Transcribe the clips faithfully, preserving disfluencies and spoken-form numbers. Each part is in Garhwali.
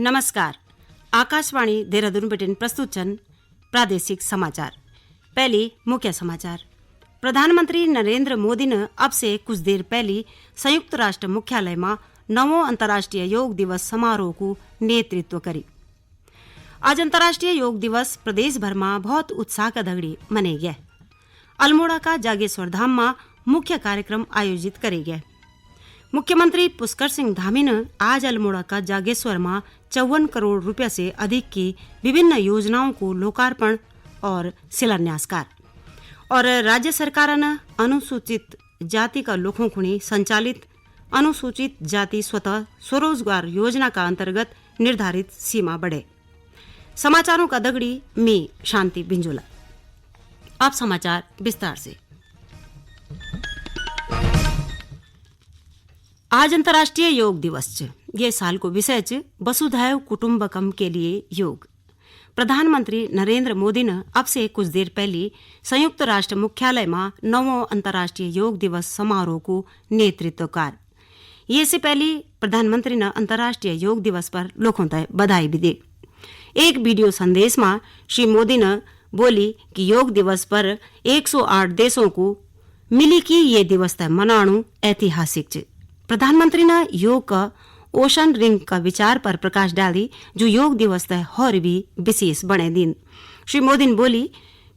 नमस्कार। आकाशवाणी देहरादून बटिन प्रस्तुत छन प्रादेशिक समाचार। पहली मुख्य समाचार। प्रधानमंत्री नरेंद्र मोदी ने अब से कुछ देर पहली संयुक्त राष्ट्र मुख्यालय मा नवो अंतर्राष्ट्रीय योग दिवस समारोह को नेतृत्व करी। आज अंतर्राष्ट्रीय योग दिवस प्रदेश भर मा बहुत उत्साह का दगड़ी मनाई गया। अल्मोड़ा का जागेश्वर धाम मा मुख्य कार्यक्रम आयोजित करे गए। मुख्यमंत्री पुष्कर सिंह धामी ने आज अल्मोड़ा का जागेश्वर मा चौवन करोड़ रुपया से अधिक की विभिन्न योजनाओं को लोकार्पण और शिलान्यास कर। और राज्य सरकार ने अनुसूचित जाति का लोगों खुणी संचालित अनुसूचित जाति स्वतः स्वरोजगार योजना का अंतर्गत निर्धारित सीमा बढ़े। समाचारों का दगड़ी मी शांति बिंजुला। अब समाचार विस्तार से। आज अंतर्राष्ट्रीय योग दिवस च। ये साल को विषय च वसुधैव कुटुंबकम के लिए योग। प्रधानमंत्री नरेंद्र मोदी ने अब से कुछ देर पहले संयुक्त राष्ट्र मुख्यालय में नवो अंतर्राष्ट्रीय योग दिवस समारोह को नेतृत्व कर। ये से पहले प्रधानमंत्री ने अंतर्राष्ट्रीय योग दिवस पर लोगों तक बधाई भी दी। एक वीडियो संदेश में श्री मोदी ने बोली कि योग दिवस पर एक सौ आठ देशों को मिली कि ये दिवस तय मनाणु ऐतिहासिक च। प्रधानमंत्री ने योग का ओशन रिंग का विचार पर प्रकाश डाली, जो योग दिवस तय और भी विशेष बने दिन। श्री मोदी ने बोली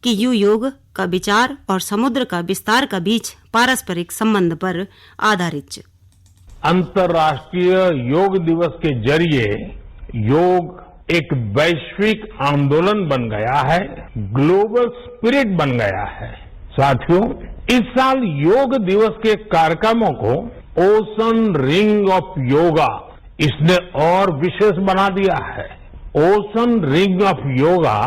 कि यू योग का विचार और समुद्र का विस्तार का बीच पारस्परिक संबंध पर आधारित च। अंतर्राष्ट्रीय योग दिवस के जरिए योग एक वैश्विक आंदोलन बन गया है, ग्लोबल स्पिरिट बन गया है। साथियों, इस साल योग दिवस के कार्यक्रमों को ओशन रिंग ऑफ योगा, इसने और विशेष बना दिया है। ओशन रिंग ऑफ योगा,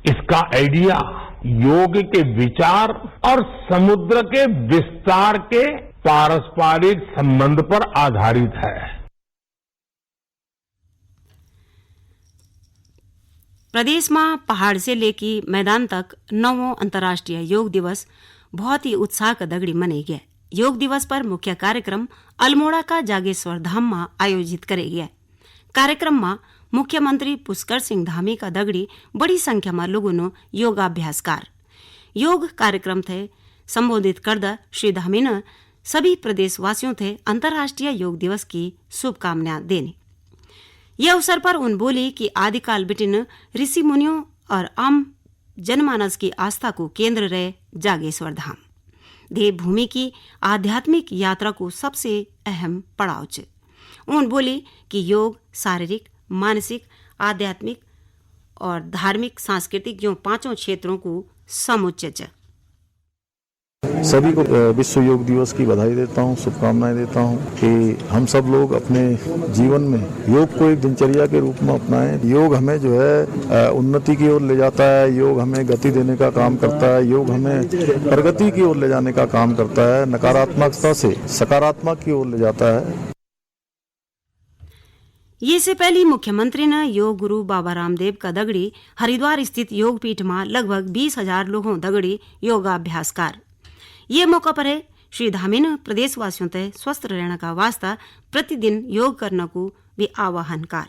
इसका आइडिया योग के विचार और समुद्र के विस्तार के पारस्परिक संबंध पर आधारित है। प्रदेश में पहाड़ से लेके मैदान तक नवो अंतर्राष्ट्रीय योग दिवस बहुत ही उत्साह का दगड़ी मनाई गया। योग दिवस पर मुख्य कार्यक्रम अल्मोड़ा का जागेश्वर धाम में आयोजित करे गया। कार्यक्रम में मुख्यमंत्री पुष्कर सिंह धामी का दगड़ी बड़ी संख्या में लोगों ने योगाभ्यास कार। योग कार्यक्रम थे संबोधित करदा श्री धामी ने सभी प्रदेशवासियों थे अंतर्राष्ट्रीय योग दिवस की शुभकामनाएं देनी। यह अवसर पर उन बोली कि आदिकाल बिटिन ऋषि मुनियों और आम जनमानस की आस्था को केंद्र रहे जागेश्वर धाम। देवभूमि की आध्यात्मिक यात्रा को सबसे अहम पड़ाव च। उन बोली कि योग शारीरिक, मानसिक, आध्यात्मिक और धार्मिक, सांस्कृतिक, यों पांचों क्षेत्रों को समुच्चय च। सभी को, अ, विश्व योग दिवस की बधाई देता हूँ, शुभकामनाएं देता हूँ कि हम सब लोग अपने जीवन में योग को एक दिनचर्या के रूप में अपनाएं। योग हमें जो है, अ, उन्नति की ओर ले जाता है, योग हमें गति देने का काम करता है, योग हमें प्रगति की ओर ले जाने का काम करता है, नकारात्मकता से सकारात्मक की ओर ले जाता है। ये से पहले मुख्यमंत्री ने योग गुरु बाबा रामदेव का दगड़ी हरिद्वार स्थित योग पीठ में लगभग बीस हजार लोगों दगड़ी योगाभ्यास कार। ये मौका पर है श्री धामी ने प्रदेशवासियों तय स्वस्थ रहने का वास्ता प्रतिदिन योग करने को भी आह्वान कार।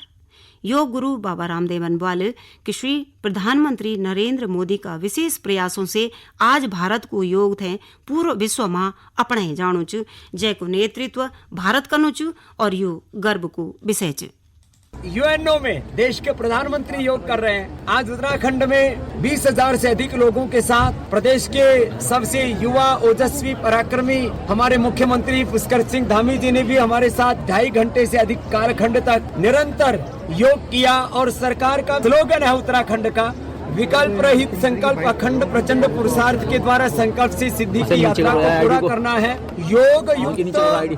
योग गुरु बाबा रामदेवन बोले कि श्री प्रधानमंत्री नरेंद्र मोदी का विशेष प्रयासों से आज भारत को योग थे पूरे विश्व में अपने जाणु च, जय को नेतृत्व भारत करनु च और यो गर्व को विषय च। यूएनओ में देश के प्रधानमंत्री योग कर रहे हैं। आज उत्तराखंड में बीस हजार से अधिक लोगों के साथ प्रदेश के सबसे युवा, ओजस्वी, पराक्रमी हमारे मुख्यमंत्री पुष्कर सिंह धामी जी ने भी हमारे साथ ढाई घंटे से अधिक कालखंड तक निरंतर योग किया और सरकार का स्लोगन है उत्तराखंड का, विकल्प रहित संकल्प, अखंड प्रचंड पुरुषार्थ के द्वारा संकल्प से सिद्धि की यात्रा को पूरा करना है। योग युक्त,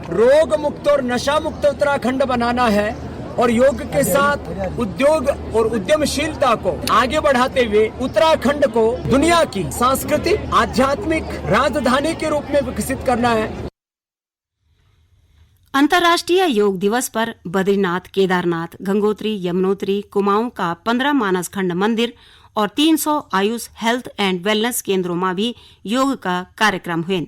रोग मुक्त और नशा मुक्त उत्तराखंड बनाना है और योग के साथ उद्योग और उद्यमशीलता को आगे बढ़ाते हुए उत्तराखंड को दुनिया की सांस्कृतिक, आध्यात्मिक राजधानी के रूप में विकसित करना है। अंतर्राष्ट्रीय योग दिवस पर बद्रीनाथ, केदारनाथ, गंगोत्री, यमुनोत्री, कुमाऊं का पन्द्रह मानस खंड मंदिर और तीन सौ आयुष हेल्थ एंड वेलनेस केंद्रों में भी योग का कार्यक्रम हुए।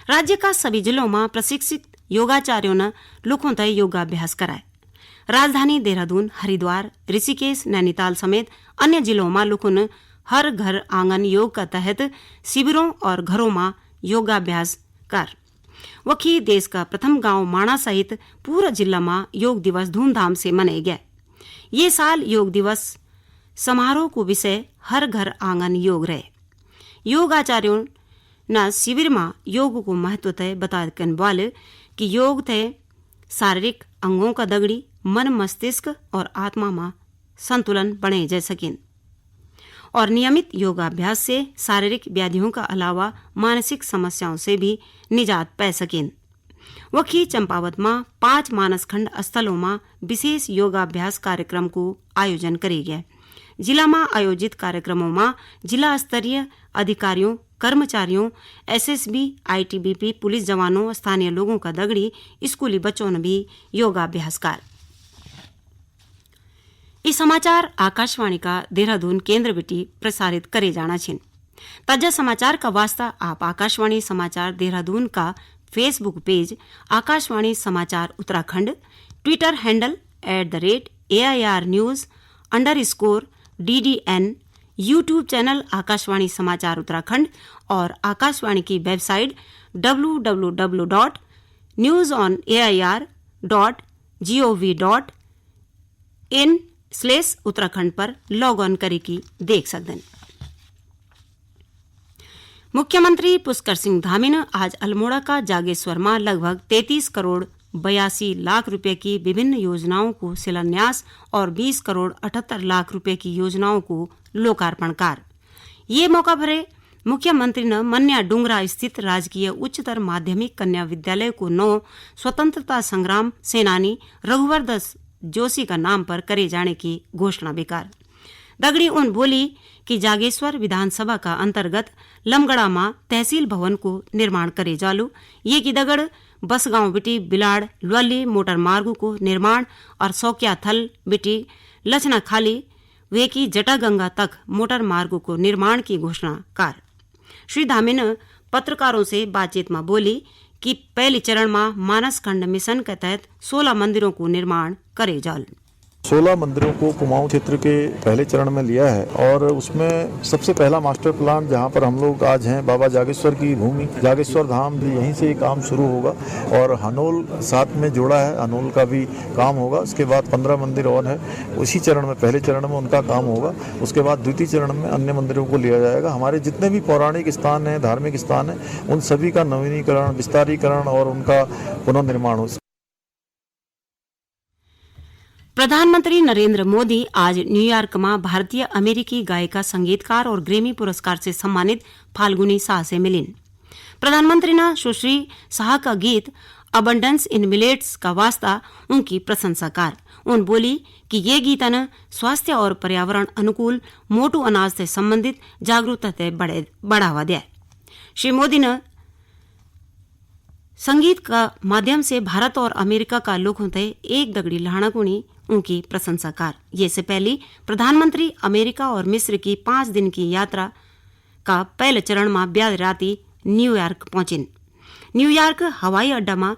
राज्य का सभी जिलों में प्रशिक्षित योगाचार्यों ने लोगों तय योगाभ्यास कराए। राजधानी देहरादून, हरिद्वार, ऋषिकेश, नैनीताल समेत अन्य जिलों मा लुखुन हर घर आंगन योग का तहत शिविरों और घरों मा योगाभ्यास कर। वखी देश का प्रथम गांव माणा सहित पूरा जिला मा योग दिवस धूमधाम से मनाया गया। ये साल योग दिवस समारोह को विषय हर घर आंगन योग रहे। योगाचार्यों ना शिविर मा योग को महत्व तय बता कन बोल कि योग तय शारीरिक अंगों का दगड़ी मन, मस्तिष्क और आत्मा मा संतुलन बणे जा सकिन। और नियमित योगाभ्यास से शारीरिक व्याधियों का अलावा मानसिक समस्याओं से भी निजात पै सकिन। वखी चंपावत मा पांच मानसखंड स्थलों मा विशेष योगाभ्यास कार्यक्रम को आयोजन करे गया। जिला मा आयोजित कार्यक्रमों मा जिला स्तरीय अधिकारियों, कर्मचारियों, एसएसबी, आईटीबीपी, पुलिस जवानों, स्थानीय लोगों का दगड़ी स्कूली बच्चों ने भी योगाभ्यास कर। ई समाचार आकाशवाणी का देहरादून केंद्र बिटी प्रसारित करे जाना छिन। ताजा समाचार का वास्ता आप आकाशवाणी समाचार देहरादून का Facebook पेज आकाशवाणी समाचार Uttarakhand, Twitter handle at the rate A I R news underscore D D N, YouTube channel Akashvani समाचार उत्तराखंड और आकाशवाणी की website W W W dot news on A I R dot G O V dot in slash Uttarakhand पर लॉग ऑन करे की देख सकदन। मुख्यमंत्री पुष्कर सिंह धामी ने आज अल्मोड़ा का जागेश्वर मा लगभग तैंतीस करोड़ बयासी लाख रुपए की विभिन्न योजनाओं को शिलान्यास और बीस करोड़ अठहत्तर लाख रुपए की योजनाओं को लोकार्पण कार। ये मौका भरे मुख्यमंत्री ने मन्या डुंगरा स्थित राजकीय उच्चतर माध्यमिक कन्या विद्यालय को नौ स्वतंत्रता संग्राम सेनानी रघुवर दास जोशी का नाम पर करे जाने की घोषणा भी कार। दगड़ी उन बोली कि जागेश्वर विधानसभा का अंतर्गत लमगड़ा मा तहसील भवन को निर्माण करे जालू। ये की दगड़ बसगांव बिटी बिलाड़ ल्वाली मोटर मार्ग को निर्माण और सौकिया थल बिटी लचना खाली वे की जटागंगा तक मोटर मार्ग को निर्माण की घोषणा कार। श्री धामी ने पत्रकारों से बातचीत में बोली कि पहले चरण में मानस खंड मिशन के तहत सोलह मंदिरों को निर्माण करे जाल। सोलह मंदिरों को कुमाऊं क्षेत्र के पहले चरण में लिया है और उसमें सबसे पहला मास्टर प्लान जहां पर हम लोग आज हैं, बाबा जागेश्वर की भूमि, जागेश्वर धाम, भी यहीं से ये काम शुरू होगा और हनोल साथ में जोड़ा है, हनोल का भी काम होगा। उसके बाद पन्द्रह मंदिर और है, उसी चरण में, पहले चरण में उनका काम होगा। उसके बाद द्वितीय चरण में अन्य मंदिरों को लिया जाएगा। हमारे जितने भी पौराणिक स्थान हैं, धार्मिक स्थान हैं, उन सभी का नवीनीकरण, विस्तारीकरण और उनका पुनर्निर्माण हो। प्रधानमंत्री नरेंद्र मोदी आज न्यूयॉर्क में भारतीय अमेरिकी गायिका, संगीतकार और ग्रैमी पुरस्कार से सम्मानित फाल्गुनी शाह से मिलिन। प्रधानमंत्री ने सुश्री शाह का गीत अबंडेंस इन मिलेट्स का वास्ता उनकी प्रशंसा कार। उन बोली कि ये गीतन स्वास्थ्य और पर्यावरण अनुकूल मोटू अनाज से संबंधित जागरूकता ते बढ़े-, बढ़ावा दिया। श्री मोदी ने संगीत का माध्यम से भारत और अमेरिका का लोगों ते एक दगड़ी लाणा कुणी उनकी प्रशंसा कार। ये से पहले प्रधानमंत्री अमेरिका और मिस्र की पांच दिन की यात्रा का पहले चरण में ब्याज राती न्यूयॉर्क पहुंचिन। न्यूयॉर्क हवाई अड्डा में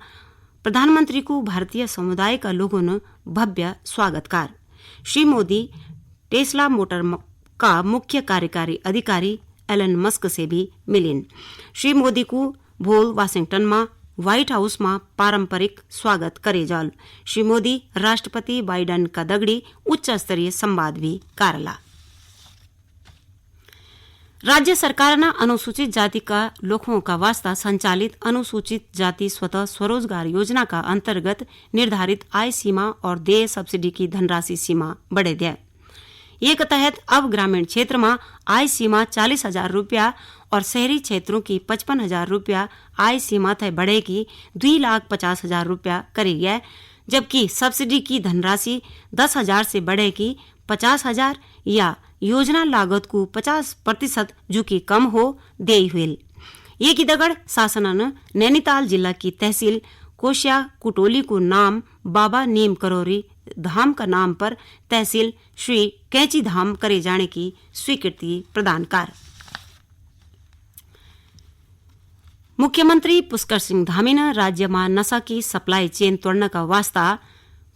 प्रधानमंत्री को भारतीय समुदाय का लोगों ने भव्य स्वागत कार। श्री मोदी टेस्ला मोटर म-, का मुख्य कार्यकारी अधिकारी एलन मस्क से भी मिलिन। श्री मोदी को भोल वाशिंगटन में व्हाइट हाउस में पारंपरिक स्वागत करे जाल। श्री मोदी राष्ट्रपति बाइडन का दगड़ी उच्च स्तरीय संवाद भी कारला। राज्य सरकार ने अनुसूचित जाति का लोगों का वास्ता संचालित अनुसूचित जाति स्वतः स्वरोजगार योजना का अंतर्गत निर्धारित आय सीमा और देय सब्सिडी की धनराशि सीमा बढ़े दिया। ये के तहत अब ग्रामीण क्षेत्र में आय सीमा चालीस हजार रुपया और शहरी क्षेत्रों की पचपन हजार रुपया आय सीमा तय बढ़े की दुई लाख पचास हजार रुपया करी है, जबकि सब्सिडी की धनराशि दस हजार से बढ़े की पचास हजार या योजना लागत को पचास प्रतिशत जो कि कम हो देई हुई। ये की दगड़ शासनन नैनीताल जिला की तहसील कोशिया कुटोली को नाम बाबा नीम करोरी धाम का नाम पर तहसील श्री कैंची धाम करे जाने की स्वीकृति प्रदान कर। मुख्यमंत्री पुष्कर सिंह धामी ने राज्य में नशा की सप्लाई चेन तोड़ने का वास्ता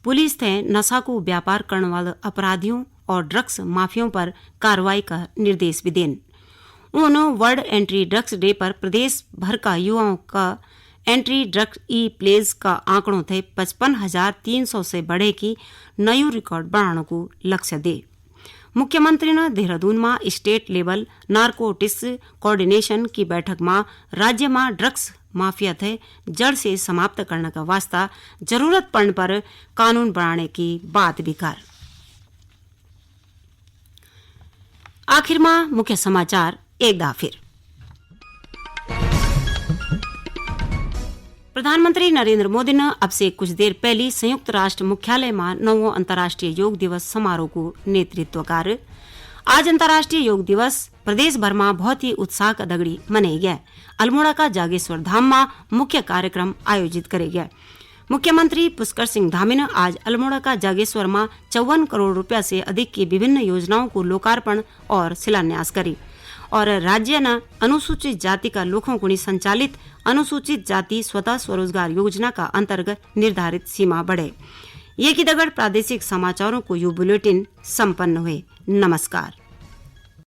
पुलिस थे नशा कु व्यापार करण वाला अपराधियों और ड्रग्स माफियों पर कार्रवाई का निर्देश भी देन। उन्होंने वर्ल्ड एंटी ड्रग्स डे पर प्रदेश भर का युवाओं का एंटी ड्रग्स ई प्लेज का आंकड़ों थे पचपन हजार तीन सौ से बढ़े की नयू रिकॉर्ड बनाने को लक्ष्य दे। मुख्यमंत्री ने देहरादून में स्टेट लेवल नार्कोटिक्स कोऑर्डिनेशन की बैठक में राज्य में ड्रग्स माफिया थे जड़ से समाप्त करने का वास्ता जरूरत पड़ने पर कानून बनाने की बात भी कर। आखिर में मुख्य समाचार एक दा फिर। प्रधानमंत्री नरेंद्र मोदी ने अब से कुछ देर पहले संयुक्त राष्ट्र मुख्यालय में नौवां अंतर्राष्ट्रीय योग दिवस समारोह को नेतृत्व कर। आज अंतर्राष्ट्रीय योग दिवस प्रदेश भर में बहुत ही उत्साह का दगड़ी मनाया गया। अल्मोड़ा का जागेश्वर धाम में मुख्य कार्यक्रम आयोजित करे गए। मुख्यमंत्री पुष्कर सिंह धामी ने आज अल्मोड़ा का जागेश्वर में चौवन करोड़ रुपया से अधिक की विभिन्न योजनाओं को लोकार्पण और शिलान्यास करी। और राज्य न अनुसूचित जाति का लोगों को संचालित अनुसूचित जाति स्वतः स्वरोजगार योजना का अंतर्गत निर्धारित सीमा बढ़े। ये की दगड़ प्रादेशिक समाचारों को यो बुलेटिन संपन्न हुए। नमस्कार।